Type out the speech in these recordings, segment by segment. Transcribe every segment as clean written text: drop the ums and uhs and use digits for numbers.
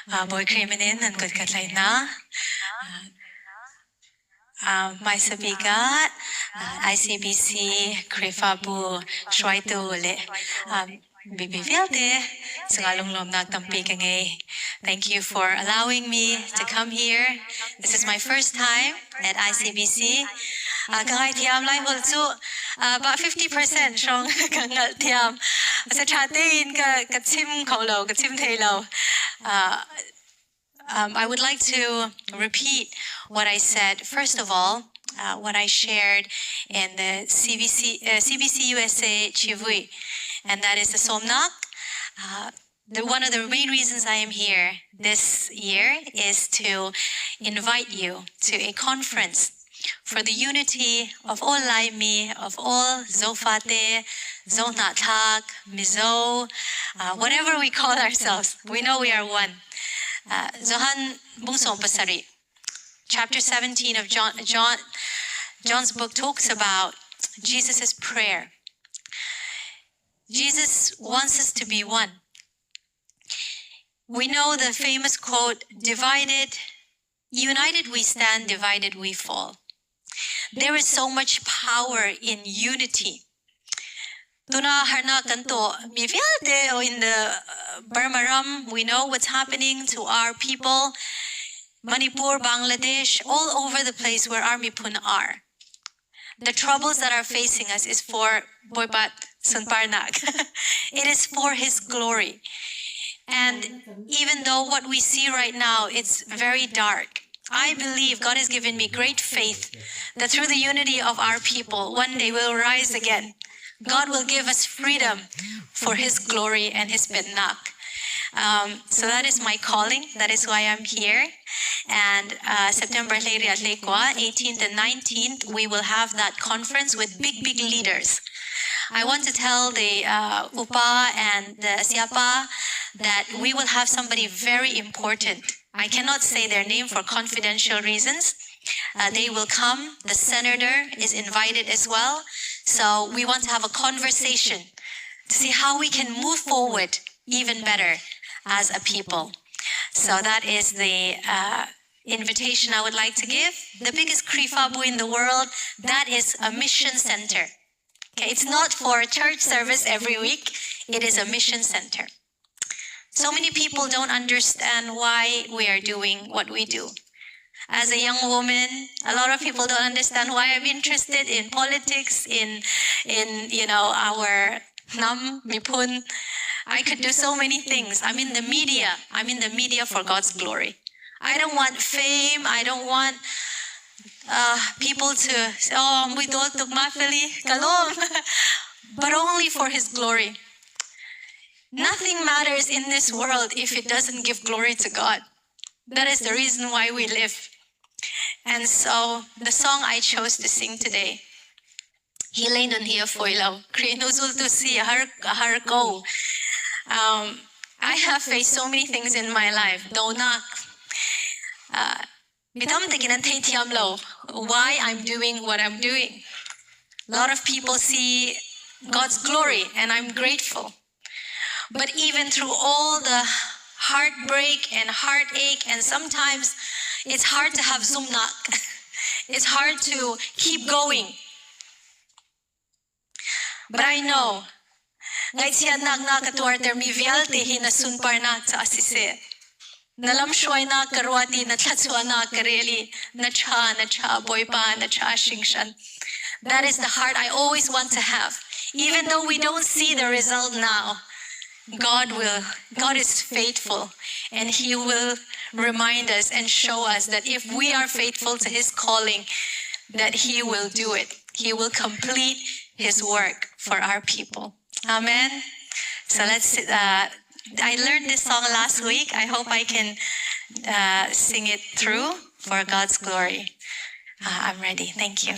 Bawi Khrih min in nan kut ka tlaih hna. Hmaisa bik ah ICBC Khrihfabu hruaitu le mipi vialte cungah lunglawmnak tampi ka ngei. Thank you for allowing me to come here. This is my first time at ICBC. Ka ngaithiam lai holh cu about 50% hrawng ka hngalh thiam. Asa ṭha tein ka chim kho lo, ka chim thei lo. I would like to repeat what I said. First of all, what I shared in the CBC, CBC USA Civui, and that is the Somnak. One of the main reasons I am here this year is to invite you to a conference for the unity of all Laimi, of all Zofate, Zohnahthlak, Mizo, whatever we call ourselves. We know we are one. Johan Bungsom Pasari, chapter 17 of John's book talks about Jesus' prayer. Jesus wants us to be one. We know the famous quote, divided, united we stand, divided we fall. There is so much power in unity. Tuna harna kanto mi vialte in the Burma ram, we know what's happening to our people. Manipur, Bangladesh, all over the place where our mipun are. The troubles that are facing us is for Boipat Sunparnak. It is for his glory. And even though what we see right now, it's very dark, I believe God has given me great faith that through the unity of our people, one day we'll rise again. God will give us freedom for his glory and his bennak. So that is my calling. That is why I'm here. And September 18th and 19th, we will have that conference with big, big leaders. I want to tell the UPA and the SIAPA that we will have somebody very important. I cannot say their name for confidential reasons. They will come. The senator is invited as well. So we want to have a conversation to see how we can move forward even better as a people. So that is the invitation I would like to give. The biggest Khrihfabu in the world, that is a mission center. Okay, it's not for church service every week. It is a mission center. So many people don't understand why we are doing what we do. As a young woman, a lot of people don't understand why I'm interested in politics, in our hnam, miphun. I could do so many things. I'm in the media. I'm in the media for God's glory. I don't want fame. I don't want people to say, oh, we don't kalom, but only for His glory. Nothing matters in this world if it doesn't give glory to God. That is the reason why we live. And so the song I chose to sing today, Hi lei nun hi a fawi lo. Khrih hnu zultu si a har, a har ko. I have faced so many things in my life. Donak. Mi tam takin an theithiam lo why I'm doing what I'm doing. A lot of people see God's glory and I'm grateful. But even through all the heartbreak and heartache, and sometimes it's hard to have zumnak. It's hard to keep going. But I know, ngaihchiatnak na ka tuartermi vialte hi na sunparnak caah siseh, na lamhruainak ka ruat i na thluachuahnak ka rel i na ṭha, na ṭha, Bawipa, na ṭha hringhran. That is the heart I always want to have. Even though we don't see the result now, God will. God is faithful and He will remind us and show us that if we are faithful to His calling, that He will do it. He will complete His work for our people. Amen. So let's, I learned this song last week. I hope I can sing it through for God's glory. I'm ready. Thank you.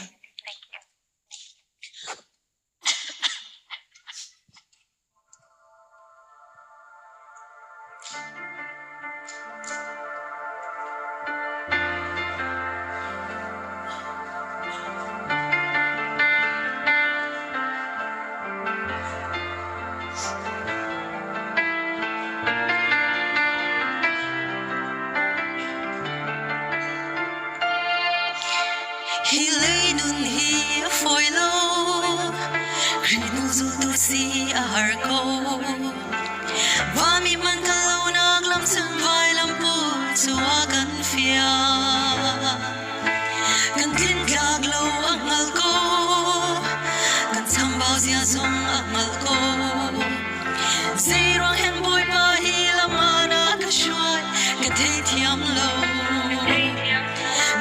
Hi lei nun hi a fawi lo, Khrih hnu zultu si a har ko. Vami man kan lonak lam cun vailam pu cu a kan fial. Kan tlintlak lo a hngal ko, kan chambau zia zong a hngal ko. Zeiruang hen Bawipa hi lam ah na ka hruai, ka theithiam lo.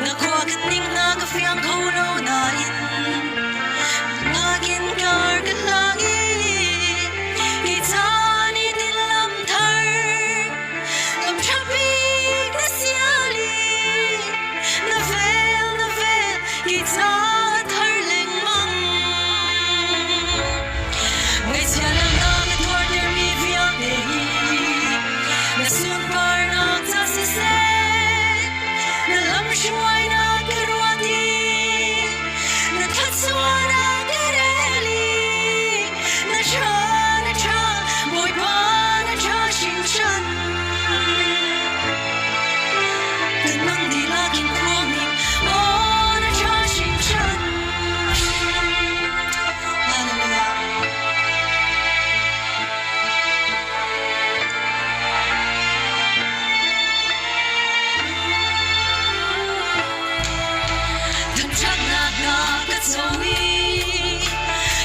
Na khua kan ning hna ka fiang kho lo nain, nakin kar ka hlang i hi caan i tin lam thar, lam ṭha bik na sial i na vel na vel hi ca thar lengmang. Ngaihchia nak na tuartermi vialte hi na sunparnak ca siseh, na lamhruainak ka ruat i na thluachuahnak ka rel i na ṭha na ṭha Bawipa na ṭha hringhran. Kan nang dihlak in khuangin aw na ṭha hringhran. Hallelujah. Thangṭhatnak na ka co i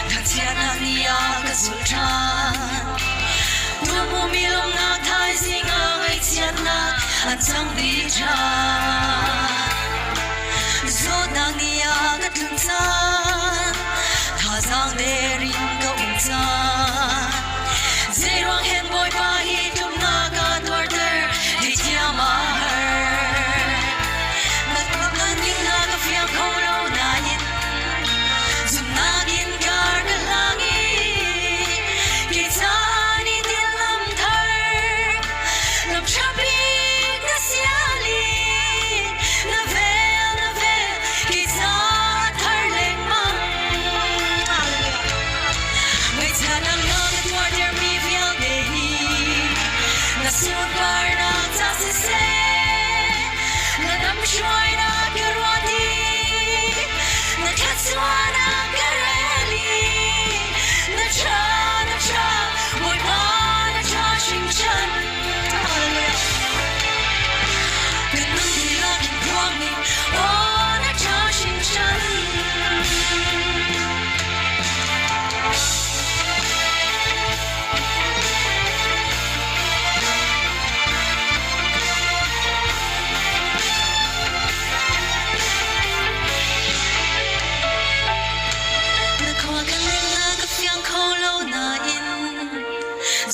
thangchiatnak ni ah ka zul ṭhan. Tuahhmumi lawmhnak thaizing ah ngaihchiatnak an cang dih ṭhan. Zawtnak ni ah ka tlun caan, thazaang der in ka um caan. Zeiruang hen Bawipa hi tlumnak a tuarter, theithiam a har. Na na ning na ka fiang kho lo nain, zumhnak in kar ka hlang i kei caan i til lam thar, lam ṭha bik na sial i na vel na vel kei ca thar lengmang. Ngaihchia nang na ka tuartermi vialte hi na sunparnak ca siseh, na lamhruainak ka ruat i na thluachuahnak ka rel i na ṭha na ṭha Bawipa na ṭha hringhran. Hallelujah. Kan nun dihlak in phuang ning, aw na ṭha hringhran. Na khua kan ning na ka fiang kho lo nain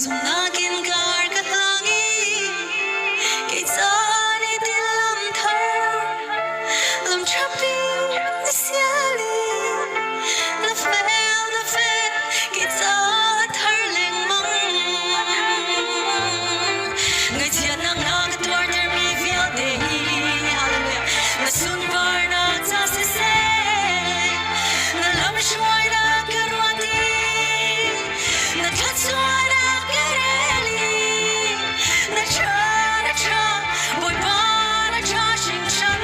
zumhnak in kar ka hlang i kei caan i ti lam thar lam ṭhapi na sial i na fel na fel kei ca thar lengmang. Ngaihchiatnak na ka tuartermi vialte hi hallelujah na sunparnak ca siseh, na lamhruainak ka ruat i na thluachuahnak ka rel i na ṭha na ṭha Bawipa na ṭha hringhran.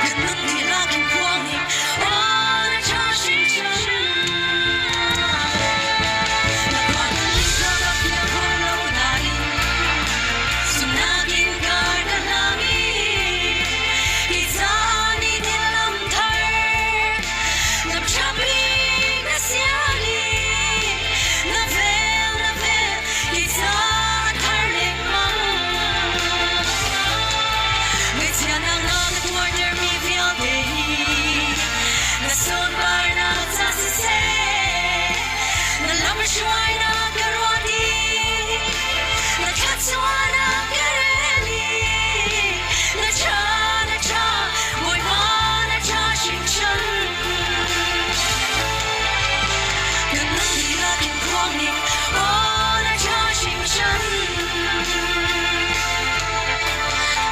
Kan nun dihlak in phuang ning aw na ṭha hringhran. Na khua kan ling ka fiang kho lo nain zumhnak in kar ka hlang i hi caan i din lam thar lam ṭha bik na sial i na vel na vel hi caan thar lengmang. Ngaihchiatnak na ka tuartermi vialte hi na sunparnak ca siseh, na lamhruainak ka ruat i na thluachuahnak ka rel i na ṭha na ṭha Bawipa na ṭha hringhran. Kan nun dihlak in phuang ning aw na ṭha hringhran.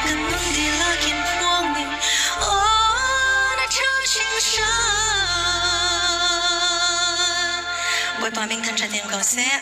Kan nun dihlak in phuang ning aw na ṭha hringhran. Bawipa min khan ṭha tem ko seh.